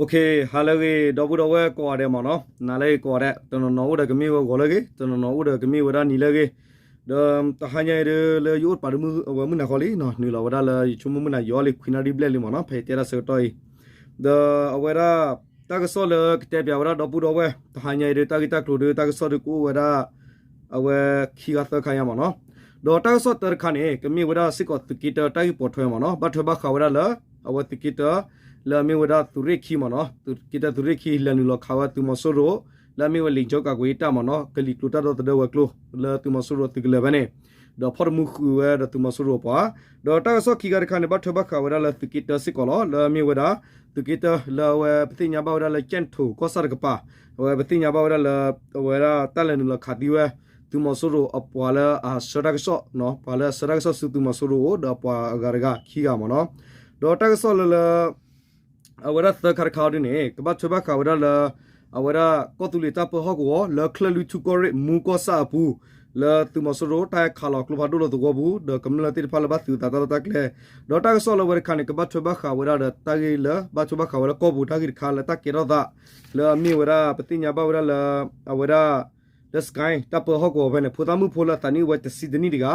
ဟါလၢအဂ့ၤ ဒီပုၢ်ဒီဝဲၢ်ကိးဂၤဒဲးမ့ၢ်နီၤ, နၤလၢအဂ့ၤကိးဂၤဒဲး, တနီၤနီၤအိၣ်ဒီးကမ့ၢ်ဝဲဂီၤလၢအဂ့ၤ, တနီၤနီၤအိၣ်ဒီးကမ့ၢ်ဝဲဒၣ်နံၤလၢအဂ့ၤ, ဒီးတဟါညါအံၤဒ်လၢယအိၣ်တပၤတမုၢ် အဝဲမုၢ်နၤဃီလံနီၤ, နုာ်လီၤဝဲဒၣ်လၢယဆိကမိၣ်မုၢ်နၤယီလံ ခွံနၣ်ရံၣ်ဘျဲၣ်လံမ့ၢ်နီၤ, ဖဲယတဲဒၣ်ဆၢကတီၢ်အံၤ, ဒီးအဝဲဒၣ် တၢ်ကစီၣ်လၢကတဲပၠးဝဲဒၣ်ဒီပုၢ်ဒီဝဲၢ် တဟါညါအံၤဒ် တၢ်ဂ့ၢ်တၢ်ကျိၤဒ် တၢ်ကစီၣ်ဒ်ကအိၣ်ဝဲဒၣ် အဝဲခံဂၤသၢခါညါမ့ၢ်နီၤ, ဒီးတၢ်ကစီၣ်တၢတခါန့ၣ် ကမ့ၢ်ဝဲဒၣ်စ့ၢ်ကီးသုးက့တၢတၢ်ဂ့ၢ်ပိာ်ထွဲမ့ၢ်နီၤ, ဘၣ်ထွဲဘၣ်ဃးဝဲဒၣ်လၢ အဝဲသုးက့တၢ လၢအမ့ၢ်ဝဲဒၣ်သုးရ့ၣ်ခံမ့ၢ်နီၤ, သုးက့တၢသုးရ့ၣ်ခံ လဲၤနုာ်လီၤခးဝဲသုးမီၤစိရိၤ လၢအမ့ၢ်ဝဲ လံာ်ကၠီကးကွံတၢ်မ့ၢ်နီၤ, ကလံၤကျိၤတၢ်ဒီသဒၢဝဲၤကျိၤ လၢသုးမီၤစိရိၤသုးကလၢၤဖဲန့ၣ်, ဒီးဖီၣ်တမူဃုာ်ဝဲဒီးသုးမီၤစိရိၤအပှၤ, ဒီးတၢ်ကစီၣ်ခံဂၤတခါန့ၣ် ဘၣ်ထွဲဘၣ်ဃးဝဲဒၣ်လၢသုးက့တၢစ့ၢ်ကီးလီၤ, လၢအမ့ၢ်ဝဲဒၣ် သုးက့တၢလၢအဝဲပသ့ၣ်ညါဘၣ်ဝဲဒၣ်လၢ ကၠဲၣ်ထိၣ်ကီၢ်ဆၣ်တကပၤ, အဝဲပသ့ၣ်ညါဘၣ်ဝဲဒၣ်လၢ အဝဲဒၣ်တၢ်လဲၤနုာ်လီၤခးသံဝဲ သုးမီၤစိရိၤအပှၤလၢအဆှၢတၢ်ကစီၣ်, ပှၤလၢအဆှၢတၢ်ကစီၣ်ဆူသုးမီၤစိရိၤအအိၣ် ဒီးအပှၤအဂၤတဂၤခံဂၤမ့ၢ်နီၤ, ဒီးတၢ်ကစီၣ်လၢလၢ အဝဲဒၣ်သၢခါတခါဒ်န့ၣ် ကဘၣ်ထွဲဘၣ်ဃးဝဲဒၣ်လၢ အဝဲဒၣ်ကီၢ်သူလ့ၤတၢ်ပၢဟီၣ်ကဝီၤ လၢချၢၣ်လွံၢ်ထူၣ်ကီၢ်ရ့ၣ် မူကီၢ်ဆၣ်အပူၤ, လၢသုးမီၤစိရိၤတၢ်ဟဲခးလီၤကျိဖးဒိၣ်လၢသဝီပူၤ ဒီးကမျၢၢ်သ့ၣ်တဖၣ်လၢဘၣ်သုးသးတၢ်လီၢ်တၢ်ကျဲ, ဒီးတၢ်ကစီၣ်လၢအဝဲတခါန့ၣ် ကဘၣ်ထွဲဘၣ်ဃးဝဲဒၣ်ဒီးတၢ်ဂ့ၢ်လၢ ဘၣ်ထွဲဘၣ်ဃးဝဲလၢကီၢ်ပူၤတၢ်ဂ့ၢ်တခါလၢတၢ်ကဲထီၣ်သး လၢအမ့ၢ်ဝဲဒၣ် ပသ့ၣ်ညါဘၣ်ဝဲဒၣ်လၢ အဝဲဒၣ် လၢစကဲ တၢ်ပၢဟီၣ်ကဝီၤဖဲန့ၣ် ဖိသၣ်မုၣ်ဖိလၢအသးနံၣ်အိၣ်ဝဲတဆံတနံၣ်တဂၤ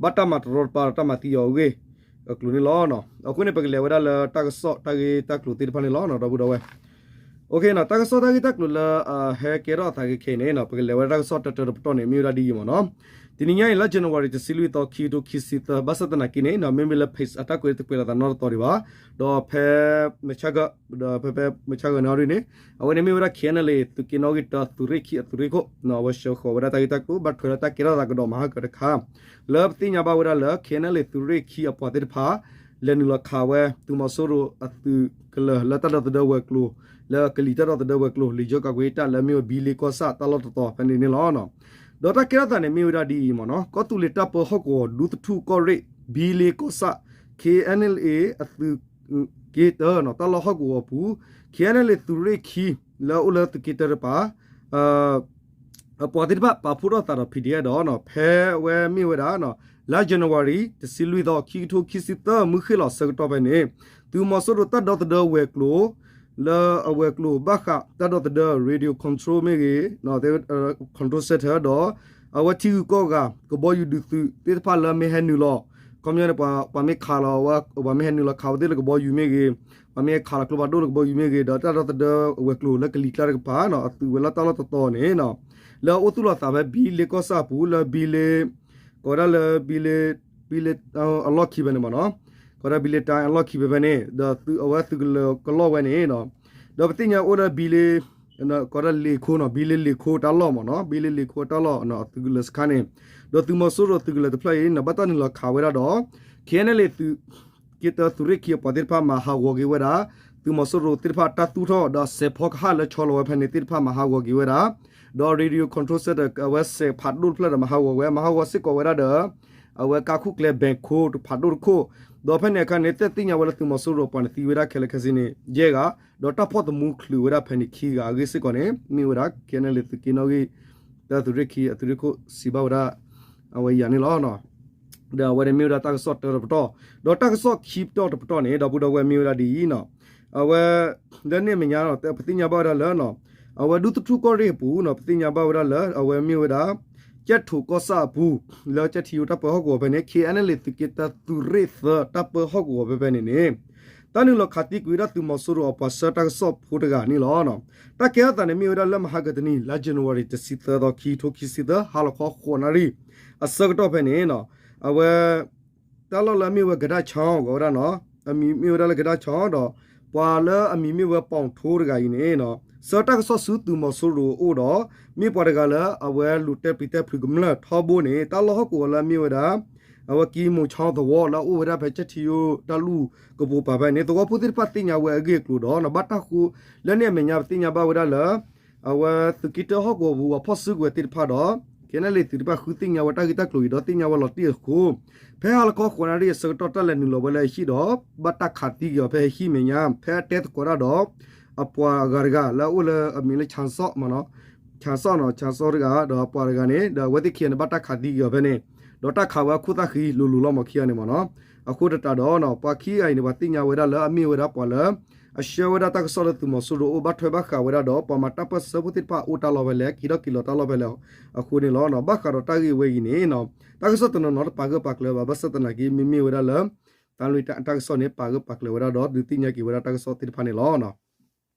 ဘၣ်တၢ်မၤတရီတပါဒီးတၢ်မၤသံအီၤအဂ့ၢ် အကျိၤန့ၣ်လီၤ. အဃိန့ၣ် ပကလဲၤဝဲဒၣ်လၢတၢ်ကစီၣ်တၢ်ဂ့ၢ်တၢ်ကျိၤသ့ၣ်တဖၣ်န့ၣ်လီၤ ဒီပုၢ်ဒီဝဲၢ်. တၢ်ကစီၣ်တၢ်ဂ့ၢ်တၢ်ကျိၤလၢ ဟဲကဲထီၣ်အသးခဲအံၤန့ၣ် ပကလဲၤဝဲဒၣ်တၢ်ကစီၣ်တၢတၢတပတီၢ်န့ၣ် မ့ၢ်ဝဲဒၣ်ဒ်အံၤမ့ၢ်နီၤ. တနံၤညါအံၤ လါ January တဆံလွံၢ်သီ ခံကထိခံဆံသၢ ဘၣ်ဆၣ်သနာ်က့န့ၣ် မ့မ့ၢ်လၢ page အတၢ်ကွဲးတကွဲးလီၤသးနီတတီၤဒံးဘၣ်. ဒီးဖဲ မဆါဂီၤ ဒီးဖဲ မဆါဂီၤန့ၣ်အီၤဒ်န့ၣ် အဝဲန့ၣ်မ့ၢ်ဝဲဒၣ် KNLA သုးက့နီၣ်ဂံၢ်တၢ သုးရ့ၣ်ခံအသုးရ့ၣ်ခိၣ် အဝဲဆှၢဃီၤဝဲဒၣ်တၢ်ဂ့ၢ်တၢ်ကျိၤ ဘၣ်ထွဲလၢတၢ်ကဲထီၣ်သးကဒီးမဟါကတခါ လၢပသ့ၣ်ညါဘၣ်ဝဲဒၣ်လၢ KNLA သုးရ့ၣ်ခံအပှၤသ့ၣ်တဖၣ် လဲၤနုာ်လီၤခးဝဲ သုးမီၤစိရိၤအသုးကလၢၤလၢတၢ်ဒီသဒၢဝဲၤကျိၤ လၢကလံၤတၢ်ဒီသဒၢဝဲၤကျိၤ လံာ်ကၠီကးကွံတၢ်လၢအမ့ၢ်ဝဲ ဘံလ့ကီၢ်ဆၣ်တၢ်လီၢ်တတီၤဖဲန့ၣ်န့ၣ်လီၤ. ဒီးတၢ်ကဲထီၣ်သးန့ၣ်မ့ၢ်ဝဲဒၣ်ဒ်အံၤမ့ၢ်နီၤ, ကီၢ်သူလ့ၤတၢ်ပၢဟီၣ်ကဝီၤ ဒူသထူၣ်ကီၢ်ရ့ၣ် ဘံလ့ကီၢ်ဆၣ် KNLA အသုးက့တၢ တၢ်လီၢ်ဟီၣ်ကဝီၤအပူၤ KNLA သုးရ့ၣ်ခံ လၢအအိၣ်လၢသုးက့တၢတပၤ အပှၤသ့ၣ်တဖၣ်ပာ်ဖှိၣ်ထီၣ်သးဒီး PDF ဒီး ဖဲအဝဲမ့ၢ်ဝဲဒၣ် လါ January တဆံလွံၢ်သီ ခံကထိခံဆံသၢ မုၢ်ဃ့ၢ်လီၤဆၢကတီၢ်ဖဲန့ၣ် သုးမီၤစိရိၤတၢ်ဒီသဒၢဝဲၤကျိၤ လၢအဝဲၤကျိၤဘၣ်ဃးတၢ်ဒီသဒၢ radio control မ့ၢ်ဂ့ၤ control center ဒီး အဝဲထံဂုၤကီၢ်ဂၤ ကဘီယူၤဒုးသုးသ့ၣ်တဖၣ်လၢမ့ၢ်ဟဲနုာ်လီၤ ခီပညီန့ၣ် ပှၤမ့ၢ်ခးလီၤ ပှၤမ့ၢ်ဟဲနုာ်လီၤခးဝဲသ့ၣ်လၢကဘီယူၤမ့ၢ်ဂ့ၤ, ပှၤမ့ၢ်ဟဲခးလီၤကျိဖးဒိၣ်လၢကဘီယူၤမ့ၢ်ဂ့ၤ, ဒီးတၢ်ဒီသဒၢဝဲၤကျိၤလၢကလံၤကျါတကပၤ အသုးဝဲလၢတၢ်လီၢ်တတီၤန့ၣ် လၢအအိၣ်သူၣ်လီၤသးဖဲဘံလ့ကီၢ်ဆၣ်အပူၤ လၢဘံလ့ ကိးဝဲဒၣ်လၢဘံလ့ ဘံလ့အလီၢ်ခံဖဲန့ၣ်မ့ၢ်နီၤ, ကိးဝဲဒၣ်ဘံလ့တၢ်အလီၢ်ခံဖဲဖဲန့ၣ် ဒီးအဝဲသုးကလၢၤကလီၢ်ဝဲန့ၣ် ဒီးပသ့ၣ်ညါအိၣ်လၢဘံလ့ ကိးဝဲဒၣ်လ့ၤခိနီၤ, ဘံလ့လ့ၤခိတၢ်လီၢ်မ့ၢ်နီၤ, ဘံလ့လ့ၤခိတၢ်လီၢ် အသုးကလၢၤစခါန့ၣ်, ဒီးသုးမီၤစိရိၤသုးကလၢၤတဖျၢၣ်အံၤန့ၣ် ဘၣ်တၢ်နုာ်လီၤခးဝဲဒၣ်ဒီး KNLA သုးက့တၢသုးရ့ၣ်ခံအပှၤသ့ၣ်တဖၣ်မၤဟးဂီၤက့ၤဝဲဒၣ် သုးမီၤစိရိၤသ့ၣ်တဖၣ်တၢ်သူၣ်ထီၣ် ဒီးစဲးဖီကဟၣ်လၢဆီလီၤဝဲဖဲန့ၣ်သ့ၣ်တဖၣ်မၤဟးဂီၤက့ၤဝဲဒၣ်, ဒီး radio control center အဝဲစဲးဖးဒိၣ်တဖျၢၣ်ဒီးမၤဟးဂီၤဝဲ, မၤဟးဂီၤစ့ၢ်ကီးဝဲဒၣ်ဒီး အဝဲကါခိၣ်ကျဲ ဘဲၣ်ခိၣ်တဖးဒိၣ်တခိၣ်, ဒီးဖဲန့ၣ်အခါန့ၣ် သ့ၣ်ညါဝဲလၢသုးမီၤစိရိၤပှၤန့ၣ်သံဝဲဒၣ်ခဲလၢာ်ခဲဆ့န့ၣ် ယဲၢ်ဂၤ, ဒီးတၢ်ဖီၣ်သမူချုးဝဲဒၣ်ဖဲန့ၣ်ခံဂၤအဂ့ၢ်စ့ၢ်ကီးန့ၣ် မ့ၢ်ဝဲဒၣ် KNLA သုးက့နီၣ်ဂံၢ် တၢ်သုးရ့ၣ်ခံအသုးရ့ၣ်ခိၣ်စံးဘၣ်ဝဲဒၣ် အဝဲယၤန့ၣ်လီၤ. ဒီးအဝဲန့ၣ်မ့ၢ်ဝဲဒၣ်တၢ်ကစီၣ်တၢတပတီၢ်, ဒီးတၢ်ကစီၣ်ခံပတီၢ်တပတီၢ်န့ၣ် ဒီပုၢ်ဒီဝဲၢ်မ့ၢ်ဝဲဒၣ်ဒ်အံၤနီၤ, အဝဲ လၢန့ၣ်အမဲာ်ညါ ပသ့ၣ်ညါဘၣ်ဝဲဒၣ်လၢ အဝဲဒူသထူၣ်ကီၢ်ရ့ၣ်အပူၤနီၤ ပသ့ၣ်ညါဘၣ်ဝဲဒၣ်လၢ အဝဲမ့ၢ်ဝဲဒၣ် ကၠဲၣ်ထိၣ်ကီၢ်ဆၣ်အပူၤ လၢကၠဲၣ်ထံယိတၢ်ပၢဟီၣ်ကဝီၤဖဲန့ၣ် KNLA သုးက့တၢသုးရ့ၣ်သၢတၢ်ပၢဟီၣ်ကဝီၤဖဲဖဲန့ၣ်န့ၣ် တၢ်နုာ်လီၤခးသံကွံာ်ဝဲဒၣ်သုးမီၤစိရိၤအပှၤဆှၢတၢ်ကစီၣ်ဖိတဂၤန့ၣ်လီၤ. တၢ်ကဲထီၣ်သးန့ၣ်မ့ၢ်ဝဲဒၣ်လၢမဟါကတနံၤ လါ January တဆံသၢသီ ခံကထိခံဆံသၢ ဟါလီၤခီဃိးနၣ်ရံၣ် အဆၢကတီၢ်ဖဲန့ၣ် အဝဲ တၢ်လီၢ်လၢအမ့ၢ်ဝဲကဒါဆီဝဲဒၣ်နီၤ, အမံၤမ့ၢ်ဝဲဒၣ်လၢကဒါဆီဒီး ပှၤလၢအမံၤမ့ၢ်ဝဲပီၣ်ထိတဂၤအံၤန့ၣ် ဆှၢတၢ်ကစီၣ်ဆူသုးမီၤစိရိၤအအိၣ်ဒီး မ့ၢ်ပှၤတဂၤလၢအဝဲလူၤတဲပျံၤတဲဖုးကမျၢၢ်ထီဘိန့ၣ် တၢ်လီၢ်ဟီၣ်ကဝီၤလၢအမ့ၢ်ဝဲဒၣ် အဝဲကံမိၤဆီသဝီလၢအအိၣ်ဝဲဒၣ်ဖဲကၠဲၣ်ထံယိတၢ်လူၢ်ကပိာ်ပၤဖဲန့ၣ် သဝီဖိသ့ၣ်တဖၣ်သ့ၣ်ညါဝဲအဂ့ၢ်အကျိၤဒီး ဘၣ်တၢ်ဃိ လၢန့ၣ်အမဲာ်ညါပသ့ၣ်ညါဘၣ်ဝဲဒၣ်လၢ အဝဲသုးက့တၢဟီၣ်ကဝီၤပူၤပှၤဖီၣ်စုကဝဲၤသ့ၣ်တဖၣ်ဒီး KNLA သုးတဖၣ်ဃုသ့ၣ်ညါဝဲတၢ်ဂ့ၢ်တၢ်ကျိၤအံၤဒီးသ့ၣ်ညါဝဲလီၤတံၢ်အဃိ ဖဲဟါလီၤခီဃိးနၣ်ရံၣ်အဆၢကတီၢ်တၢ်လဲၤနုာ်လီၤဝဲလၢအဟံၣ်ဒီး ဘၣ်တၢ်ခးသံက့ၤအီၤဖဲအဟံၣ်မဲာ်ညါ ဖဲအတဲသကိးတၢ်ဒီး အပှၤအဂၤတဂၤလၢအအိၣ်လၢအမံၤလၢ ဆၣ်စီၣ်နီၤ, ဆၣ်စီၣ်နီၤ ဆၣ်စီၣ်တဂၤဒီးပှၤတဂၤန့ၣ် ဒီးအဝဲသ့ၣ်ခံဂၤန့ၣ် ဘၣ်တၢ်ခးသံက့ၤအီၤဖဲန့ၣ် ဒီးတၢ်ခးဝဲအခိၣ်သၣ်ဃံလိၤလိၤလီၤမးခံဂၤန့ၣ်မ့ၢ်နီၤ. အဃိသတးဒီး ပှၤခံဂၤအံၤန့ၣ် ပှၤသ့ၣ်ညါဝဲဒၣ်လၢအမ့ၢ်ဝဲဒၣ်ပှၤလၢ အဆှၢဝဲဒၣ်တၢ်ကစီၣ်လၢသုးမီၤစိရိၤအိၣ်ဘၣ်ထွဲဘၣ်ဃးဝဲဒၣ်ဒီး ပှၤမၤတၢ်ပၢၢ်ဆၢဖိသ့ၣ်တဖၣ်အိၣ်တၢ်လီၢ်ဖဲလဲၣ် က့ၤထီၣ်က့ၤလီၤတၢ်လီၢ်ဖဲလဲၣ်အဃိန့ၣ်လီၤ. ဘၣ်ဃးဒီးတၢ်ဂ့ၢ်ဝဲအံၤန့ၣ် တၢ်ကစီၣ်တနီၤနီၤတပာ်ဂၢၢ်ပာ်ကျၢၤဘၣ် ဘၣ်ဆၣ်သနာ်က့ မ့မ့ၢ်ဝဲဒၣ်လၢ တၢ်လွံၢ်တၢ်ကစီၣ်န့ၣ် ပာ်ဂၢၢ်ပာ်ကျၢၤဝဲဒၣ်ဒီး ဒုးသ့ၣ်ညါက့ၤဝဲဒၣ်တၢ်ကစီၣ်သ့ၣ်တဖၣ်န့ၣ်လီၤ.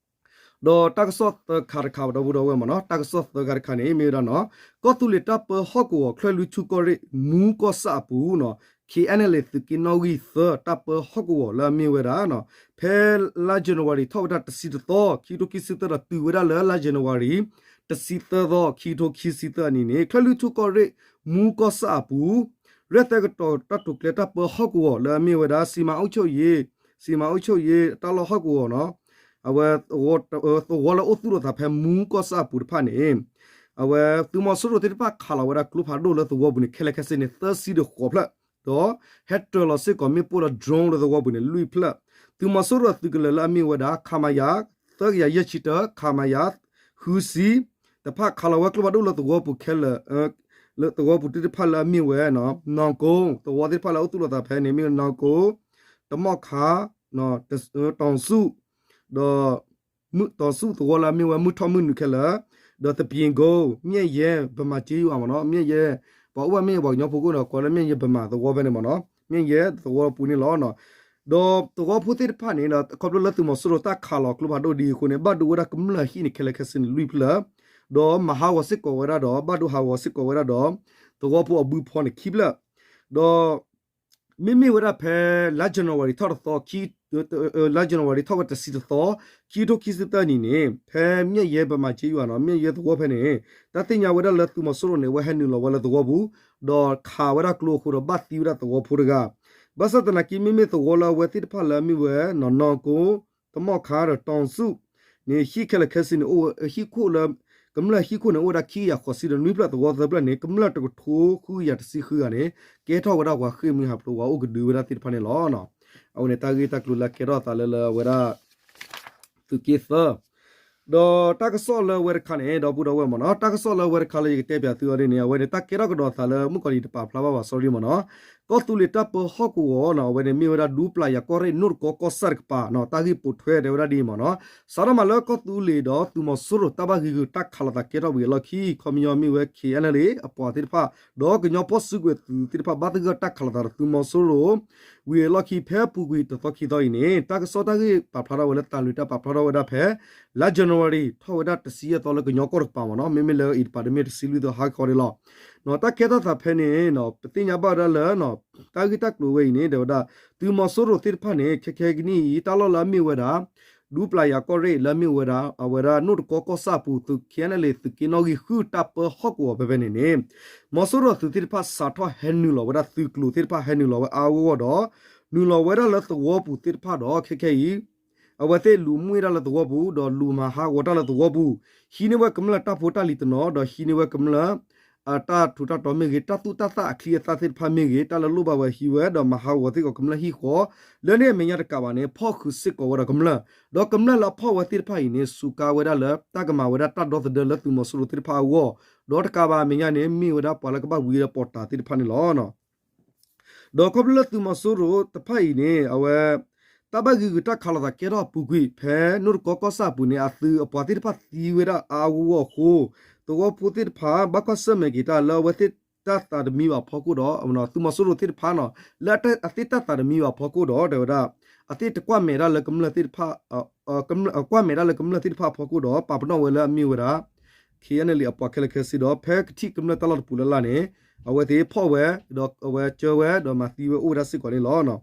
ဒီးတၢ်ကစီၣ်သၢခါတခါ ဒီပုၢ်ဒီဝဲၢ်မ့ၢ်နီၤ, တၢ်ကစီၣ်သၢခါတခါန့ၣ် မ့ၢ်ဝဲဒၣ်နီၤ, ကီၢ်သူလ့ၤတၢ်ပၢဟီၣ်ကဝီၤ ချၢၣ်လွံၢ်ထူၣ်ကီၢ်ရ့ၣ် မူကီၢ်ဆၣ်အပူၤနီၤ, ခ့ၣ်အဲၣ်နဲၣ်လ့ၣ် သုးက့နီၣ်ဂံၢ်သၢ တၢ်ပၢဟီၣ်ကဝီၤလၢအမ့ၢ်ဝဲဒၣ်နီၤ, ဖဲလါ January ထီၣ်ဝဲဒၣ်တဆံတသီ ခံကထိခံဆံသၢဒီးတုၤဝဲဒၣ်လၢလါ January တဆံသၢသီ ခံကထိခံဆံသၢအနံၤန့ၣ် ချၢၣ်လွံၢ်ထူၣ်ကီၢ်ရ့ၣ် မူကီၢ်ဆၣ်အပူၤ ရဲၣ်သဲကတီၤတၢ်တိာ်ကျဲၤတၢ်ပၢဟီၣ်ကဝီၤလၢအမ့ၢ်ဝဲဒၣ် စံမၤအုပ်ချုပ်ရေး, စံမၤအုပ်ချုပ်ရေး တၢ်လီၢ်ဟီၣ်ကဝီၤနီၤ, အဝဲ သဝီလၢအိၣ်သူၣ်လီၤသးဖဲမူကီၢ်ဆၣ်အပူၤတဖၣ်န့ၣ် အဝဲသုးမီၤစိရိၤသ့ၣ်တဖၣ်ခးလီၤဝဲဒၣ်ကျိဖးဒိၣ်လၢသဝီပူၤန့ၣ် ခဲလၢာ်ခဲဆ့န့ၣ် သၢဆံဒီးဃိးဖျၢၣ်, ဒီးဟဲတြဲၤလီၤစ့ၢ်ကီးမ့ၣ်ပိၢ်ဒီး drone လၢသဝီပူၤန့ၣ် လွံၢ်ဖျၢၣ်, သုးမီၤစိရိၤအသုးကလၢၤလၢအမ့ၢ်ဝဲဒၣ် ခမရ သၢကယၤယဲၢ်ဆံတၢ ခမရ ဃုဆံ တဖၣ်ခးလီၤဝဲကျိဖးဒိၣ်လၢသဝီပူၤခဲလၢာ် လၢသဝီပူၤသ့ၣ်တဖၣ်လၢအမ့ၢ်ဝဲ နီၢ်ကိ သဝီသ့ၣ်တဖၣ်လၢအအိၣ်သူၣ်လီၤသးဖဲန့ၣ် မ့ၢ်နီၢ်ကိ တမီၣ်ခါ တီၤဆူၣ် ဒီး တီၤဆူၣ်သဝီလၢအမ့ၢ်ဝဲမုၢ်ထီၣ်မုၢ်နုာ်ခဲလၢာ် ဒီးသပ့ၤကိ မျဲၢ်ယဲ ဗမာကျေးရွာ မ့ၢ်နီၤ မျဲၢ်ယဲ ပှၤအိၣ်ဘၣ်မျဲၢ်ယဲ ပှၤကညီဖိကိးန့ၣ် ကိးလၢမျဲၢ်ယဲ ဗမာ သဝီဖဲန့ၣ်မ့ၢ်နီၤ မျဲၢ်ယဲသဝီပူၤန့ၣ်လီၤ. ဒီးသဝီဖိသ့ၣ်တဖၣ်န့ၣ် ခီဖျိလၢသုးမီၤစိရိၤတၢ်ခးလီၤကျိဖးဒိၣ်ဒ်အံၤအဃိန့ၣ် ဘၣ်ဒိဝဲဒၣ်ကမျၢၢ်ဟံၣ်န့ၣ် ခဲလၢာ်ခဲဆ့န့ၣ် လွံၢ်ဖျၢၣ် ဒီးမၤဟးဂီၤစ့ၢ်ကီးဝဲဒၣ်ဒီး ဘၣ်ဒိဟးဂီၤစ့ၢ်ကီးဝဲဒၣ်ဒီး သဝီဖိအဘုဖီန့ၣ်ခံဖျၢၣ် ဒီး မ့မ့ၢ်ဝဲဒၣ်ဖဲ လါ January ထီၣ်တသီ လါ January ထီၣ်ဝဲတဆံတသီ ခံကထိခံဆံသၢနံၣ်န့ၣ် ဖဲမျဲၢ်ယဲ ဗမာကျေးရွာ နီၤ မျဲၢ်ယဲသဝီဖဲန့ၣ် တၢ်သ့ၣ်ညါဝဲဒၣ်လၢသုးမီၤစိရိၤန့ၣ် အဝဲဟဲနုာ်လီၤဝဲလၢသဝီပူၤ ဒီးခးဝဲဒၣ်ကျိအဃိဒီးဘၣ်သံဝဲဒၣ်သဝီဖိတဂၤ ဘၣ်ဆၣ်သနာ်က့ မ့မ့ၢ်သဝီလၢအဝဲသ့ၣ်တဖၣ်လၢအမ့ၢ်ဝဲ နီၢ်ကိ တမီၣ်ခါဒီးတီၤဆူၣ်န့ၣ် ဟံၣ်ခဲလၢာ်ခဲဆ့န့ၣ် အိၣ်ဝဲဟံၣ်ခိၣ်လၢ ကမျၢၢ်ဟံၣ်ခိၣ်န့ၣ် အိၣ်ဝဲဒၣ်ခံကယၤဃိးဆံဒီးနွံဖျၢၣ် သဝီသၢဖျၢၣ်န့ၣ် ကမျၢၢ်တကထိဃုကယၤတဆံဃုဂၤန့ၣ် ကဲထီၣ်ဝဲဒၣ်ပှၤဃ့ၢ်မှံဟးဖျိး ပှၤအိၣ်ကဒုဝဲဒၣ်သ့ၣ်တဖၣ်န့ၣ်လီၤ. အဝဲန့ၣ်တၢ်ဂ့ၢ်တၢ်ကျိၤလၢအကဲထီၣ်အသးလၢလၢအဝဲဒၣ် သုးက့သၢ ဒီးတၢ်ကစီၣ်လၢအဝဲတခါန့ၣ် ဒီပုၢ်ဒီဝဲၢ်မ့ၢ်နီၤ တၢ်ကစီၣ်လၢအဝဲတခါလၢယကတဲပၠးသုအီၤဒ်န့ၣ် အဝဲန့ၣ် တၢ်ကဲထီၣ်ကဒီးအသးလၢမုၣ်ကီၤလံၤတပာ်ဖျါဘၣ်ဘၣ် sorry မ့ၢ်နီၤ ကီၢ်သူလ့ၤတၢ်ပၢဟီၣ်ကဝီၤနီၤ အဝဲန့ၣ်မ့ၢ်ဝဲဒၣ်ဒူပျၢ်ယၤကီၢ်ရ့ၣ် နိၣ်တကီကီၢ်ဆၣ်တကပၤနီၤ တၢ်ဂ့ၢ်ပိာ်ထွဲတဲဝဲဒၣ်ဒ်အံၤမ့ၢ်နီၤ စးထီၣ်မးလၢကီၢ်သူလ့ၤဒီးသုးမီၤစိရိၤတၢ်ဘၣ်ဂံာ်ဂုာ်တၢ်ခးလိာ်သးကဲထီၣ်ဝံၤအလီၢ်ခံ ခီပညီမ့ၢ်ဝဲ ခ့ၣ်အဲၣ်နဲၣ်လ့ၣ် အပှၤသ့ၣ်တဖၣ် ဒီးကညီဖီၣ်စုကဝဲၤသုးသ့ၣ်တဖၣ် ဘၣ်သဂၢၢ်တၢ်ခးလိာ်သးဒီးသုးမီၤစိရိၤ ဝံၤအလီၢ်ခံဖဲအပူၤကွံာ်တသီခံသီအံၤန့ၣ် တၢ်ကစီၣ်တၢ်ဂ့ၢ်ပာ်ဖျါထီၣ်ဝဲလၢတၢ်လွံၢ်တၢ်ပာ်ဖျါထီၣ်ဝဲဒၣ်ဖဲ လါ January ထီၣ်ဝဲဒၣ်တဆံယဲၢ်သီလၢကညီကီၢ်တကပၤမ့ၢ်နီၤ မ့မ့ၢ်လၢအံၤတပၤတမ့ၢ်တဆံလွံၢ်သီဟါခီန့ၣ်လီၤ. တၢ်ကဲထီၣ်သးဖဲန့ၣ် ပသ့ၣ်ညါဘၣ်ဝဲဒၣ်လၢ တၢ်ဂ့ၢ်တၢ်ကျိၤဝဲအံၤန့ၣ် တဲဝဲဒၣ် သုးမီၤစိရိၤသ့ၣ်တဖၣ်န့ၣ် ခဲခဲကနံၣ်အံၤ တၢ်လီၢ်လၢအမ့ၢ်ဝဲဒၣ် ဒူပျၢ်ယၤကီၢ်ရ့ၣ်လၢအမ့ၢ်ဝဲဒၣ် အဝဲဒၣ်နိၣ်တကီကီၢ်ဆၣ်အပူၤ သုး ခ့ၣ်အဲၣ်နဲၣ်လ့ၣ် သုးက့နီၣ်ဂံၢ်ဃုတၢ်ပၢဟီၣ်ကဝီၤဖဲဖဲန့ၣ်န့ၣ် မီၤစိရိၤသုးသ့ၣ်တဖၣ်စးထီၣ်ဟဲနုာ်လီၤဝဲဒၣ် သုးကျိၤသ့ၣ်တဖၣ်ဟဲနုာ်လီၤဝဲအါအါဂီၢ်ဂီၢ်ဒီး နုာ်လီၤဝဲဒၣ်လၢသဝီပူၤသ့ၣ်တဖၣ်ဒီး ခဲခဲအံၤ အဝဲသ့ၣ်လူၤမူၢ်ဝဲဒၣ်လၢသဝီပူၤ ဒီးလူၤမၤဟးဂီၤတၢ်လၢသဝီပူၤ ဟံးန့ၢ်ဝဲကမျၢၢ်တၢ်ဖိတၢ်လံၤတနီၤ ဒီးဟံးန့ၢ်ဝဲကမျၢၢ် အတၢ်ထူးတၢ်တီၤမ့ၢ်ဂ့ၤ တၢ်သူၣ်တၢ်သၣ်အချံအသၣ်သ့ၣ်တဖၣ်မ့ၢ်ဂ့ၤ တၢ်လၢလိၣ်ဘၣ်ဝဲဟံးဝဲ ဒီးမၤဟးဂီၤစ့ၢ်ကီးကမျၢၢ်ဟံၣ်ဃီ လၢန့ၣ်အမဲာ်ညါတကးဘၣ်န့ၣ် ဖီၣ်ဃုာ်စ့ၢ်ကီးဝဲဒီးကမျၢၢ် ဒီးကမျၢၢ်လၢအဖီၣ်ဝဲသ့ၣ်တဖၣ်အံၤန့ၣ် စူးကါဝဲဒၣ်လၢတၢ်ကမၤဝဲဒၣ်တၢ်ဒီသဒၢလၢသုးမီၤစိရိၤသ့ၣ်တဖၣ်အဂီၢ် ဒီးတကးဘၣ်အမဲာ်ညါန့ၣ် မ့ၢ်ဝဲဒၣ်ပှၤလၢကဘၣ်ဝံဒီးပိာ်တၤသ့ၣ်တဖၣ်န့ၣ်လီၤ. ဒီးခီဖျိလၢသုးမီၤစိရိၤတဖၣ်အံၤန့ၣ် အဝဲ တၢ်ဘၣ်ဂံာ်ဂုာ်တၢ်ခးလိာ်သးကဲထီၣ်အပူၤကွံာ် ဖဲနိၣ်တကီကီၢ်ဆၣ်အပူၤန့ၣ် အသုးအပှၤသ့ၣ်တဖၣ်သံဝဲဒၣ်အါအါဂီၢ်ဂီၢ်အဃိ သဝီဖိသ့ၣ်တဖၣ် ဘၣ်ကွၢ်ဆၢၣ်မဲာ်က့ၤတၢ်လၢအဝဲသ့ၣ်တၢ်သးတမံဘၣ်အဖီခိၣ်ဒီး သုးမီၤစိရိၤသ့ၣ်တဖၣ်နီၤ လၢအသ့ၣ်တၢ်သးတမံဘၣ်အဖီခိၣ်ဒီး တဲဝဲဒၣ် အသ့ၣ်တကွၢ်မဲာ်တၢ်လၢကမျၢၢ်သ့ၣ်တဖၣ် ကွၢ်မဲာ်တၢ်လၢကမျၢၢ်သ့ၣ်တဖၣ်အဖီခိၣ်ဒီး ပာ်ပနီၣ်ဝဲလၢအမ့ၢ်ဝဲဒၣ် ခ့ၣ်အဲၣ်နဲၣ်လ့ၣ်အပှၤခဲလၢာ်ခဲဆ့ဒီး ဖဲကထံၣ်ကမျၢၢ်တၢ်လီၢ်တပူၤလၢ်လၢ်န့ၣ် အဝဲသ့ၣ်ဖီၣ်ဝဲ ဒီးအဝဲကၢဝဲ ဒီးမၤသံဝဲအိၣ်ဝဲဒၣ်စ့ၢ်ကီးန့ၣ်လီၤ.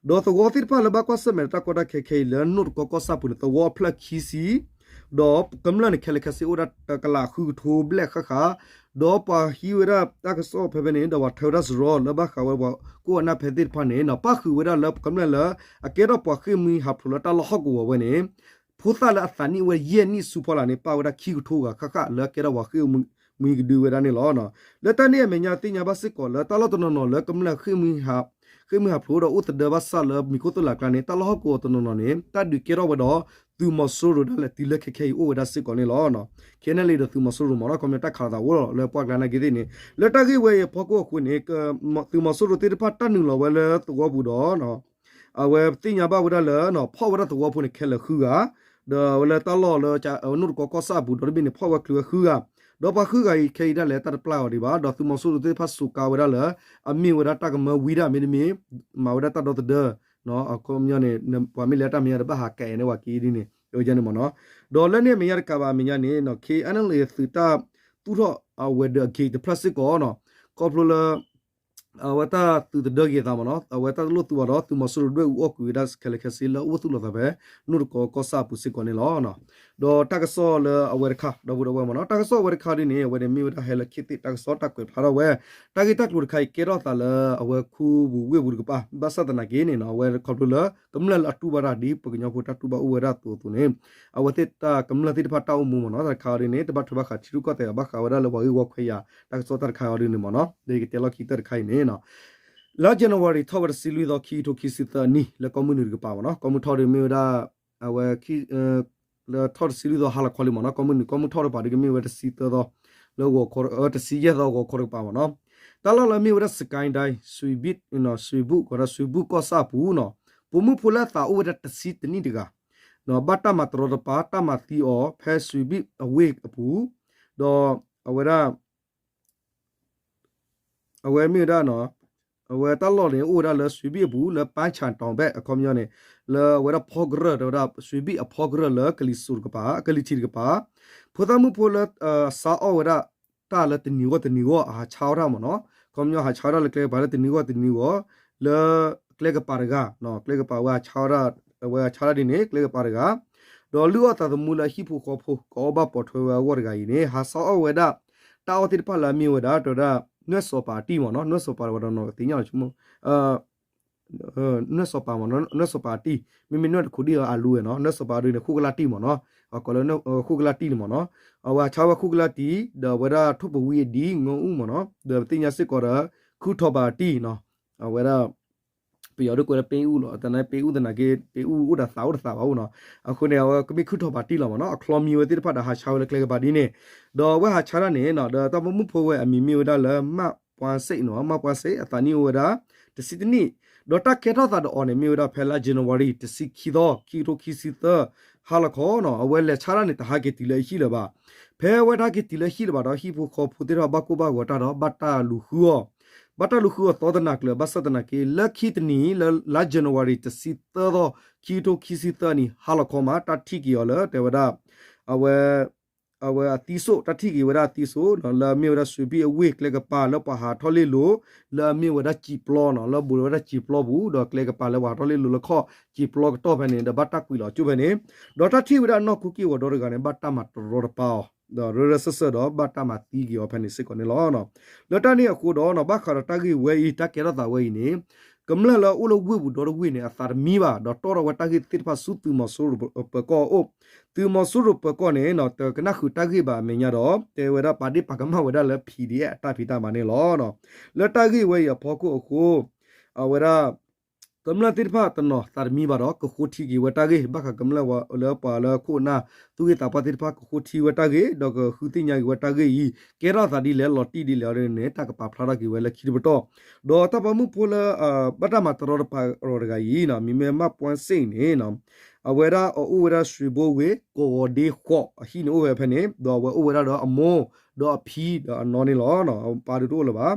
ဒီးသဝီသ့ၣ်တဖၣ်လၢဘၣ်ကွၢ်ဆၢၣ်မဲာ်ဒီးတၢ်ကီတၢ်ခဲခဲအံၤလၢနိၣ်တကီကီၢ်ဆၣ်ပူၤန့ၣ် သဝီအဖျၢၣ်ခံဆံ ဒီးကမျၢၢ်န့ၣ် ခဲလၢာ်ခဲဆ့အိၣ်ဝဲဒၣ်တကလးဃုကထိဘျဲၣ်ဃၣ်ဃၣ် ဒီးပှၤဟံးဝဲဒၣ်တၢ်ကစီၣ်ဖဲဖဲန့ၣ် ဒီးပှၤထၢဝဲဒၣ်စရီလၢဘၣ်ဃးဝဲပှၤကိးဂၤဒဲးဖဲသ့ၣ်တဖၣ်န့ၣ် ပၣ်ဃုာ်ဝဲဒၣ်လၢကမျၢၢ်လၢ အကဲထီၣ်ပှၤဃ့ၢ်မှံဟးဖျိးလၢတၢ်လီၢ်ဟီၣ်ကဝီၤဝဲန့ၣ် ဖိသၣ်လၢအသးနံၣ်အိၣ်ဝဲယဲၢ်နံၣ်ဆူဖီလာ်န့ၣ် ပၣ်ဝဲဒၣ်ခံကထိဂၤဃၣ်ဃၣ်လၢအကဲထီၣ်ပှၤဃ့ၢ်မှံကဒုဝဲဒၣ်န့ၣ်လီၤ. လၢတၢ်န့ၣ်အမဲာ်ညါသ့ၣ်ညါဘၣ်စ့ၢ်ကီးလၢတၢ်လီၢ်တနီၤနီၤလၢကမျၢၢ်ဃ့ၢ်မှံ ဃ့ၢ်မှံဟးဖျိးဒီးအိၣ်သဒၢဘၣ်ဆၣ်လၢမံၤခိၣ်သိၣ်လးကျါန့ၣ် တၢ်လီၢ်ဟီၣ်ကဝီၤတနီၤနီၤန့ၣ် တၢ်ဒုးကဲထီၣ်ဝဲဒီးသုးမီၤစိရိၤဒၣ်လဲာ်တုၤလၢခဲခဲအံၤအိၣ်ဝဲဒၣ်စ့ၢ်ကီးန့ၣ်လီၤ. ခ့ၣ်အဲၣ်နဲၣ်လ့ၣ်ဒီးသုးမီၤစိရိၤမ့ၢ်နီၤ ခီပညီတၢ်ခးလိာ်သးအိၣ်လီၤလၢပှၢ်ကျါနာ်က့သ့ၣ်န့ၣ် လၢတၢ်ဂ့ၢ်ဝဲအံၤအဖီခိၣ်အဃိန့ၣ် သုးမီၤစိရိၤသ့ၣ်တဖၣ်တၢ်နုာ်လီၤဝဲလၢသဝီပူၤဒီး အဝဲသ့ၣ်ညါဘၣ်ဝဲဒၣ်လၢ ဖီၣ်ဝဲဒၣ်သဝီဖိန့ၣ်ခဲလၢာ်ဃုဂၤ, ဒီးဝဲလၢတၢ်လီၢ်လၢ နိၣ်တကီကီၢ်ဆၣ်အပူၤ ဒီတဘ့ၣ်န့ၣ် ဖီၣ်ဝဲချုးဝဲဃုဂၤ, ဒီးပှၤဃုဂၤအံၤခဲအံၤဒၣ်လဲာ်တၢ်တပျၢ်အီၤဒံးဘၣ်, ဒီးသုးမီၤစိရိၤသ့ၣ်တဖၣ်စူးကါဝဲဒၣ်လၢ အမ့ၢ်ဝဲဒၣ်တၢ်ကမၢဝံဒၣ်မ့တမ့ၢ် မၤဝဲဒၣ်တၢ်ဒီသဒၢ အခီပညီန့ၣ် ပှၤမ့ၢ်လဲၤတၢ်မဲာ်ညါဒီးဘၣ်ဟးကဲးန့ၢ်ဝဲက့ၤဒ်န့ၣ် န့ၣ်မ့ၢ်နီၤ. ဒီးလၢန့ၣ်အမဲာ်ညါတကးဘၣ်အမဲာ်ညါန့ၣ် KNLA သုးတၢ်သူၣ်ထီၣ်အဝဲၤဒၢးအဂ့ၤတဖျၢၣ်စ့ၢ်ကီးနီၤ, ခီဖျိလၢ အဝဲတၢ်သုးသဒၢက့ၤအသးမ့ၢ်နီၤ, အဝဲတၢ်တလိၣ်သူဘၣ်ဒီး သုးမီၤစိရိၤဒွဲၣ်အူအီၣ်ကွံာ်ဝဲဒၣ်ခဲလၢာ်ခဲဆ့လၢအအိၣ်သူၣ်လီၤသးဖဲ နိၣ်တကီကီၢ်ဆၣ်အပူၤစ့ၢ်ကီးန့ၣ်လီၤ. ဒီးတၢ်ကစီၣ်လၢအဝဲတခါ ဒီပုၢ်ဒီဝဲၢ်မ့ၢ်နီၤ, တၢ်ကစီၣ်အဝဲတခါဒ်န့ၣ် အဝဲန့ၣ်မ့ၢ်ဝဲဒၣ်ဟဲလၢခံသ့ၣ် တၢ်ကစီၣ်တၢ်ကွဲးဖျါထီၣ်ဝဲ, တၢ်ဂ့ၢ်တၢ်ကျိၤတခါအံၤကဲထီၣ်သးလၢအဝဲခူပူၤဝ့ၢ်ပူၤတကပၤ ဘၣ်ဆၣ်သနာ်က့န့ၣ်နီၤ အဝဲခီဖျိလၢ ကမျၢၢ်လၢအတူၢ်ဘၣ်တၢ်ဒ်ပှၤကညီဖိတၢ်တူၢ်ဘၣ်အိၣ်ဝဲဒၣ်အသိးအသိးန့ၣ် အဝဲသ့ၣ်တၢ်ကမျၢၢ်သ့ၣ်တဖၣ်တၢ်အိၣ်မူမ့ၢ်နီၤ တၢ်တခါအံၤဒ်န့ၣ် တဘၣ်ထွဲဘၣ်ဃးထံရူၢ်ကီၢ်သဲးဘၣ်ဃးဝဲဒၣ်လၢပှၤဂ့ၢ်ဝီခွဲးယာ် တၢ်ကစီၣ်တၢ်တခါအံၤဒ်န့ၣ်မ့ၢ်နီၤ, ဒီးယကတဲလီၢ်ခံကတၢၢ်တခါအံၤန့ၣ် လါ January ထီၣ်ဝဲတဆံလွံၢ်သီ ခံကထိခံဆံသၢနံၣ် လၢကီၢ်မုၢ်နုာ်တကပၤမ့ၢ်နီၤ, ကီၢ်မုၢ်ထီၣ်ဒ်မ့ၢ်ဝဲဒၣ် အဝဲ လၢထီၣ်တဆံလွံၢ်သီဟါလီၤခီလံမ့ၢ်နီၤ, ကီၢ်မုၢ်နုာ် ကီၢ်မုၢ်ထီၣ်တကပၤဒ်ကမ့ၢ်ဝဲတဆံသၢသီ လၢ တဆံယဲၢ်သီဂီၤခီတကပၤမ့ၢ်နီၤ, တၢ်လီၢ်လၢမ့ၢ်ဝဲဒၣ် စကဲဒဲး စွံဘံၣ် စွံဘံၣ် ကီးဒၣ်စွံဘံၣ်ကီၢ်ဆၣ်အပူၤနီၤ, ပိာ်မုၣ်ဖိလၢအသးအိၣ်ဝဲဒၣ်တဆံတနံၣ်တဂၤ ဘၣ်တၢ်မၤတရီတပါ တၢ်မၤသံအီၤ ဖဲစွံဘံၣ်အဝ့ၢ်အပူၤ, ဒီးအဝဲဒၣ် အဝဲမ့ၢ်ဝဲဒၣ် အဝဲတၢ်လီၢ်န့ၣ် အိၣ်ဝဲဒၣ်လၢစွံဘံၣ်အပူၤ လၢပၢ်ဆၣ်တီၤဘဲၣ် အခီပညီန့ၣ် လၢအဝဲဒၣ်ဖီကရၢၢ် တဲဝဲဒၣ် စွံဘံၣ်အဖီကရၢၢ်လၢကလံၤစိးတကပၤ ကလံၤထံးတကပၤ, ဖိသၣ်မုၣ်ဖိလၢ စါအီၣ်ဝဲဒၣ် တၢ်လၢတနံၤဂီၢ်တနံၤဂီၢ် အဟးဆါဝဲဒၣ်မ့ၢ်နီၤ, အခီပညီဟးဆါဝဲဒၣ်လၢကျဲကပၤလၢတနံၤဂီၢ်တနံၤဂီၢ် လၢကျဲကပၤတဂၤ, ကျဲကပၤဝဲဟးဆါဝဲဒၣ်, အဝဲဟးဆါဒၣ်ဒ်န့ၣ် ကျဲကပၤတဂၤ, ဒီးလုၢ်အီၣ်သးသမူလၢအဟံၣ်ဖိဃီဖိ ကအီၣ်ဘၣ်ပိာ်ထွဲဝဲအဂီၢ်တဂၤအံၤန့ၣ် ဟးဆါအီၣ်ဝဲဒၣ် တၢ်အီၣ်သ့ၣ်တဖၣ်လၢအမ့ၢ်ဝဲဒၣ် တဲဝဲဒၣ် နွဲၣ်စီၤပၤအတံၢ်မ့ၢ်နီၤ, နွဲၣ်စီၤပၤတဝဲဒီးနီၢ်ကသ့ၣ်ညါလီၤဆိကမိၣ် နွဲၣ်စီၤပၤမ့ၢ်နီၤ, နွဲၣ်စီၤပၤအတံၢ်, မ့မ့ၢ်နွဲၣ်တခိးဒံၣ်အီၤအလူဝဲနီၤ, နွဲၣ်စီၤပၤဒ်န့ၣ် ဃိၣ်ကလါတံၢ်မ့ၢ်နီၤ, အကိးလၢ ဃိၣ်ကလါတံၢ်န့ၣ်မ့ၢ်နီၤ, အဝဲဟးဆါဝဲဃိၣ်ကလါတံၢ် ဒီးအဝဲဒၣ်ထိၣ်ပဝံအဒံး ငအူၣ်မ့ၢ်နီၤ, ဒီးပသ့ၣ်ညါစ့ၢ်ကီးဒီး ခုၣ်ထီၣ်ပၤအတံၢ်နီၤ, အဝဲဒၣ် ပယီၤဒိၣ်ကွဲးလၢပ့အူၣ်လီၤ, တၢ်န့ၣ်ပ့အူၣ်သနာ်က့ ပ့အူၣ်အိၣ်ဒီးသးအိၣ်တသးဘၣ်အိၣ်နီၤ, အဃိန့ၣ် အဝဲကမ့ၢ်ခုၣ်ထီၣ်ပၤတံၢ်လီၤမ့ၢ်နီၤ, အချီမံဝဲသ့ၣ်တဖၣ်ဒီးဟးဆါဝဲလၢကျဲကပၤဒ်န့ၣ်, ဒီးအဝဲဟးဆါတၢ်န့ၣ်နီၤ ဒီးတၢ်ပိာ်မုၣ်ဖိဝဲအမံၤမ့ၢ်ဝဲဒၣ်လၢ မၣ်ပှၢ်စ့ၣ်နီၤ, မၣ်ပှၢ်စ့ၣ် အသးနံၣ်အိၣ်ဝဲဒၣ် တဆံတနံၣ်, ဒီးတၢ်ကဲထီၣ်သးဒီးအီၤန့ၣ် မ့ၢ်ဝဲဒၣ်ဖဲလါ January တဆံခံသီ ခံကထိခံဆံသၢ ဟါလီၤခီနီၤ, အဝဲလဲၤဆါတၢ်န့ၣ် တဟးက့ၤတုၤလၢအဟံၣ်လၢၤဘၣ်. ဖဲအဝဲတဟးက့ၤတုၤလၢအဟံၣ်လၢၤဘၣ်ဒီး ဟံၣ်ဖိဃီဖိသ့ၣ်တဖၣ်ဘၣ်ကိၢ်ဘၣ်ဂီၤတၢ်ဒီး ဘၣ်တၢ်လူၤဃုအီၤ, ဘၣ်တၢ်လူၤဃုအီၤသီတနၤကျၢၤ ဘၣ်ဆၣ်သနာ်က့ လၢခံတနံၤ လၢလါ January တဆံသၢသီ ခံကထိခံဆံသၢနံၤ ဟါလီၤခီမး တၢ်ထံၣ်က့ၤအီၤလၢ တဲဝဲဒၣ် အဝဲ အဝဲအသံစိၣ် တၢ်ထံၣ်က့ၤဝဲဒၣ်အသံစိၣ်နီၤ လၢအမ့ၢ်ဝဲဒၣ် စွံဘံၣ်အဝ့ၢ်ကျဲကပၤလၢပှၤဟးထီၣ်လ့ၣ်လိၤ လၢအမ့ၢ်ဝဲဒၣ်စံာ်ပျီနီၤ လၢဘူးဝဲဒၣ်စံာ်ပျီပူၤ ဒီးကျဲကပၤလၢပှၤဟးထီၣ်လ့ၣ်လိၤလၢခီၣ်စံာ်ပျီကတီၢ်ဖဲန့ၣ် ဒီးဘၣ်တၢ်ကွံာ်လီၤကၠိဖဲန့ၣ် ဒီးတၢ်ထံၣ်ဝဲဒၣ်နီၢ်ခိက့ၢ်ဂီၤဒီတဂၤန့ၣ် ဘၣ်တၢ်မၤတရီတပါအီၤ ဒီးရၢရၢစၢၢ်စၢၢ်ဒီးဘၣ်တၢ်မၤသံက့ၤအီၤဖဲန့ၣ်စ့ၢ်ကီးန့ၣ်လီၤ. လၢတၢ်န့ၣ်အဃိဒီးနီၤ ဘၣ်ဃးဒီးတၢ်ဂ့ၢ်ဝဲအံၤ တၢ်ကဲထီၣ်သးဝဲအံၤန့ၣ် ကမျၢၢ်လၢအအိၣ်လၢဝ့ၢ်ပူၤဒီတဝ့ၢ်န့ၣ် အသးတမံဘၣ် ဒီးတီၣ်ထီၣ်ဝဲတၢ်ဂ့ၢ်သ့ၣ်တဖၣ်ဆူသုးမီၤစိရိၤပၢၤကီၢ်အအိၣ်, သုးမီၤစိရိၤပၢၤကီၢ်န့ၣ် တကနၣ်ဃုာ်တၢ်ဂ့ၢ်ဘၣ်အမဲာ်ညါဒီး တဲဝဲဒၣ်ပာ်ဒ့ၣ်ပာ်ကမၣ်ဝဲဒၣ်လၢ PDF အတၢ်ဖံးတၢ်မၤန့ၣ်လီၤ. လၢတၢ်ဂ့ၢ်ဝဲအံၤအဖီခိၣ်အဃိ အဝဲဒၣ် ကမျၢၢ်သ့ၣ်တဖၣ်တနီၤသးတမံဘၣ်ဒီး ကဃိထံက့ၤဝဲတၢ်ဂ့ၢ် ဘၣ်ဃးကမျၢၢ်ဝဲလၢပှၤလၢခိၣ်အနၢ် သူၣ်ဂ့ၢ်သးပှၢ်သ့ၣ်တဖၣ် ကဃိထံဝဲတၢ်ဂ့ၢ် ဒီးကဃုသ့ၣ်ညါက့ၤဝဲတၢ်ဂ့ၢ်အံၤ ကဲထီၣ်သးဒ်လဲၣ် လီၤတံၢ်ဒ်လဲၣ်အီၤန့ၣ် တၢ်ကပာ်ဖျါထီၣ်က့ၤဝဲလၢခံတပတီၢ်, ဒီးတၢ်ပိာ်မုၣ်ဖိလၢ ဘၣ်တၢ်မၤတရီတပါအီၤတဂၤအံၤ မံၤမ့ၢ်မၣ်ပှၢ်စ့ၣ်န့ၣ် အဝဲဒၣ်အအိၣ်ဝဲဒၣ် ရွှေဘိုဝေ ကဝီၤဒ့ဃိး အဟံၣ်န့ၣ်အိၣ်ဝဲဖဲန့ၣ် ဒီးအဝဲအိၣ်ဝဲဒၣ်ဒီးအမိၢ် ဒီးအဖံဒီးအနီၢ်န့ၣ်လီၤ. ပၢ်ဒုးတအိၣ်လၢၤဘၣ်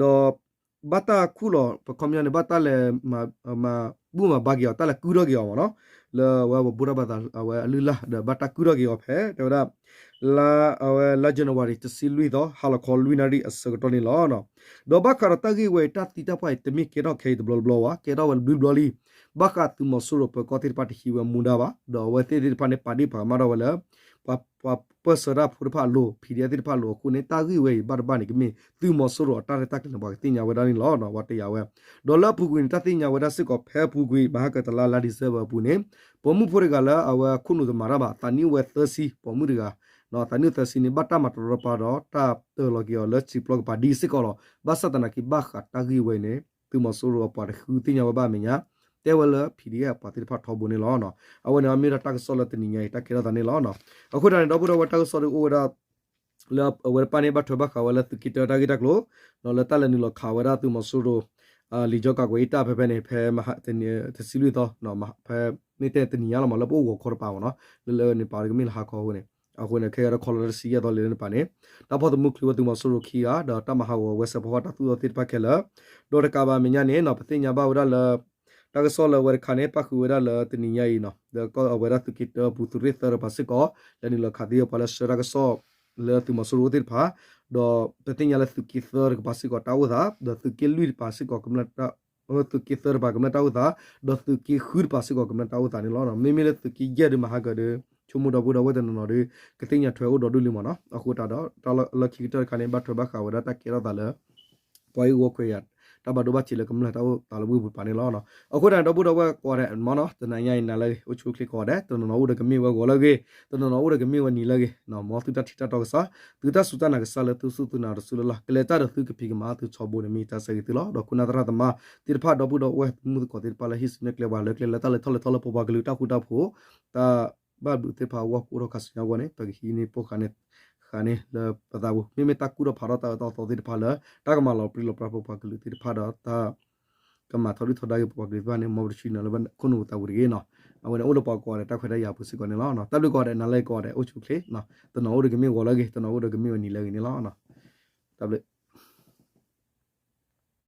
ဒီး ဘၣ်တၢ်ခူၣ်လီၤ ပခီပညီန့ၣ် ဘၣ်တၢ်လဲၤ မၤဘူၣ်မၤဘါက့ၤအီၤ တၢ်လဲၤကုၢ်ထီၣ်က့ၤအီၤမ့ၢ်နီၤ, လၢအဝဲပဘူၣ်ထီၣ်ဘၣ်သးအဝဲအလုၢ်အလၢ် ဒီးဘၣ်တၢ်ကုၢ်ထီၣ်က့ၤအီၤဖဲ တဲဝဲဒၣ် လါ အဝဲလါ January တဆံလွံၢ်သီ ဟါလီၤခီလွံၢ်နၣ်ရံၣ်အဆၢကတီၢ်န့ၣ်လီၤ. ဒီးဘၣ်ဃးဒီးတၢ်ဂ့ၢ်ဝဲအံၤ တၢ်သံတၢ်ပှၢ်အံၤ တမ့ၢ်ကဲထီၣ်ခဲအံၤတဘျီတဘျီဘၣ်, ကဲထီၣ်ဝဲတဘျီဘျီလံ. ဘၣ်ဃးသုးမီၤစိရိၤပၢၤကီၢ်သ့ၣ်တဖၣ်တဟံးဝဲမူဒါဘၣ်, ဒီးအဝဲသ့ၣ်သ့ၣ်တဖၣ်န့ၣ် ပာ်ဒ့ၣ်ပာ်ကမၣ်ထီၣ်ဝဲလၢ ပှၤပၢၢ်ဆၢတၢ်ဖိတဖၣ်အလိၤ PDF သ့ၣ်တဖၣ်အလိၤအဃိန့ၣ် တၢ်ဂ့ၢ်ဝဲအံၤဘၣ်တဘၣ်န့ၣ် ကမ့ၢ်သုးမီၤစိရိၤအတၢ်ရဲၣ်တၢ်ကျဲၤန့ၣ် ပှၤကသ့ၣ်ညါဝဲဒၣ်န့ၣ်လီၤ. ပှၤတယာ်ဝဲ ဒီးလၢအပူၤကွံာ်န့ၣ် တၢ်သ့ၣ်ညါဝဲဒၣ်စ့ၢ်ကီးဖဲအပူၤကွံာ် မဟါကတလါ လါ December အပူၤန့ၣ် ပိာ်မုၣ်ဖိတဂၤလၢအဝဲအခိၣ်နူာ်တမၤတၢ်ဘၣ် သးနံၣ်အိၣ်ဝဲသၢဆံ ပိာ်မုၣ်တဂၤ သးနံၣ်အိၣ်သၢဆံန့ၣ် ဘၣ်တၢ်မၤတရီတပါဒီး တၢ်တၢၢ်လီၤက့ၤအီၤလၢစံာ်ပျီကပၤဒ်စ့ၢ်ကီးလီၤ. ဘၣ်ဆၣ်သနာ်က့ ဘၣ်ဃးတၢ်ဂ့ၢ်ဝဲအံၤန့ၣ် သုးမီၤစိရိၤအပှၤတဃုသ့ၣ်ညါဝဲဘၣ်အမဲာ်ညါ တဲဝဲလၢ PDF အပှၤသ့ၣ်တဖၣ်ထီဘိန့ၣ်လီၤ. အဝဲန့ၣ်မ့ၢ်ဒၣ်တၢ်ကစီၣ်လၢတနံၤညါအံၤ တၢ်ကဲထီၣ်သးန့ၣ်လီၤ. အဃိသတးန့ၣ် ဒီပုၢ်ဒီဝဲၢ် တၢ်ကစီၣ်ဒ်အိၣ်ဝဲဒၣ် လၢအဝဲတဖၣ်န့ၣ် ဘၣ်ထွဲဘၣ်ဃးဝဲလၢသုးက့တၢတၢ်ဂ့ၢ်တၢ်ကျိၤ လၢတၢ်လဲၤနုာ်လီၤခးဝဲဒၣ်သုးမီၤစိရိၤ လံာ်ကၠီကးကွဲးအံၤတၢ်ဖဲဖဲန့ၣ် ဖဲမဟါ တဆံလွံၢ်သီ ဖဲမ့ၢ်တဲတနံၤညါလီၤမး လၢပအိၣ်ဂီၤခီတပၤမးနီၤ လၢလၢန့ၣ်ပာ်တကမ့ၢ်လၢဟါခီအဃိန့ၣ် အဃိန့ၣ် ခဲအံၤဒီးခီလီၤလၢတဆံယဲၢ်သီလံလၢန့ၣ်ပာ်န့ၣ် တၢ်ဖီၣ်သမူချုးဝဲသုးမီၤစိရိၤခံဂၤ ဒီးတၢ်မၤဟးဂီၤဝဲစဲးဖီကီၢ်တၢ်သူၣ်ထီၣ်သ့ၣ်တဖၣ်ခဲလၢာ် ဒီးတကးဘၣ်မဲာ်ညါန့ၣ်နီၤ ပသ့ၣ်ညါဘၣ်ဝဲဒၣ်လၢ တၢ်ကစီၣ်လၢအဝဲတခါန့ၣ် ပၣ်ဃုာ်ဝဲဒၣ်လၢတနံၤညါအံၤနီၤ ဒီးကီၢ်အဝဲဒၣ်သုးက့တၢပူၤသုးရ့ၣ်သၢတကပၤစ့ၢ်ကီး လၢနုာ်လီၤခးသံအပှၤလၢဆှၢတၢ်ကစီၣ် လၢသုးမီၤစိရိၤသ့ၣ်တဖၣ် ဒီးပသ့ၣ်ညါလၢသုးက့သၢတကပၤစ့ၢ်ကီးတၢ်အိၣ်သး ဒီးသုးက့လွံၢ်တကပၤစ့ၢ်ကီး သုးက့သၢတကပၤကမျၢၢ်တၢ်အိၣ်သး ဒီးသုးက့ဃုတကပၤစ့ၢ်ကီးကမျၢၢ်တၢ်အိၣ်သးန့ၣ်လီၤ. မ့မ့ၢ်လၢသုးက့ယဲၢ်ဒုးမၤဟးဂီၤဒီး ဆိကမိၣ်ဒီပုၢ်ဒီဝဲၢ်တနီၤနီၤဒီး ကသ့ၣ်ညါထွဲအိၣ်ဒီးဒိၣ်လံမးနီၤ အဃိသတးဒီး တၢ်လီၢ်ခံကတၢၢ်တခါန့ၣ် ဘၣ်ထွဲဘၣ်ဃးဝဲဒၣ်တၢ်ကဲထီၣ်သးလၢ ပှၤဟံၣ်ဖိဃီဖိခွဲးယာ် တၢ်ဘၣ်ဒိဘၣ်ထံးလၢကမျၢၢ်တၢ်အိၣ်သးလၢဝ့ၢ်ပူၤတကပၤန့ၣ်လီၤ. အဃိသတးန့ၣ် ဒီပုၢ်ဒီဝဲၢ်ကိးဂၤဒဲးမးနီၤ တနၤညါအံၤနၤလၢအဂ့ၤ အိၣ်ဆူၣ်အိၣ်ချ့ကိးဂၤဒဲး တနီၤနီၤအိၣ်ဒီးကမ့ၢ်ဝဲဂီၤလၢအဂ့ၤ တနီၤနီၤအိၣ်ဒီးကမ့ၢ်ဝဲနံၤလၢအဂ့ၤ မ်သုတၢ်ထံၣ်တၢ်တီကစၢ် သုတၢ်စူၢ်တၢ်နာ်ကစၢ်လၢသုစူၢ်သုနာ်တစုလၢ်လၢ် ကလဲၤတၢ်ဒီးသုကဖံးကမၤသုထီဘိန့ၣ် မ့ၢ်တၢ်ဆၢဂ့ၤသုလီၤ. ဒီးခိၣ်နၢ်သရၣ်သမါသ့ၣ်တဖၣ် ဒီပုၢ်ဒီဝဲၢ်မုၣ်သကိးသ့ၣ်တဖၣ်လၢဟံးစုနဲၣ်ကျဲပှၤလၢကျဲလၢတၢ်လဲၤထီၣ်လဲၤထီလၢပပှၤကလုာ်တၢ်ဃူတၢ်ဖိး တၢ်ဘၣ်ဘျုးသ့ၣ်တဖၣ်အဂီၢ် ကအိၣ်ထီၣ်ခါဆူညါအဂီၢ်န့ၣ် ပကဟံးန့ၢ်ပိၢ်ဃာ်န့ၣ် ဃာ်န့ၣ်လၢပသးပူၤ မ့မ့ၢ်တၢ်ကူၣ်ထီၣ်ဖးထီၣ်တၢ်အၢတၢ်သီသ့ၣ်တဖၣ်လၢ တၢ်ကမၤလီၤပြံလီၤပြါပပှၤကလုာ်သ့ၣ်တဖၣ်ဒီးတၢ် ကမၤထီဒုၣ်ထီဒါက့ၤပပှၤကလုာ်သ့ၣ်တဖၣ်န့ၣ် မ်ပတဆှၢန့ၢ်လၢခိၣ်နူာ်ပသးပူၤတဂ့ၤနီၤ. အဝဲန့ၣ်အိၣ်လၢပှၤကိးဂၤဒဲးတၢ်ခွဲးတၢ်ယာ်အပူၤစ့ၢ်ကီးန့ၣ်လီၤ. တၢ်ဘျုးကိးဂၤဒဲး နၤလၢအဂ့ၤကိးဂၤဒဲး အိၣ်ဆူၣ်အိၣ်ချ့ တနီၤအိၣ်ဒီးကမ့ၢ်ဂီၤလၢအဂ့ၤ တနီၤအိၣ်ဒီးကမ့ၢ်ဝဲနံၤလၢအဂ့ၤန့ၣ်လီၤ. တၢ်ဘျုး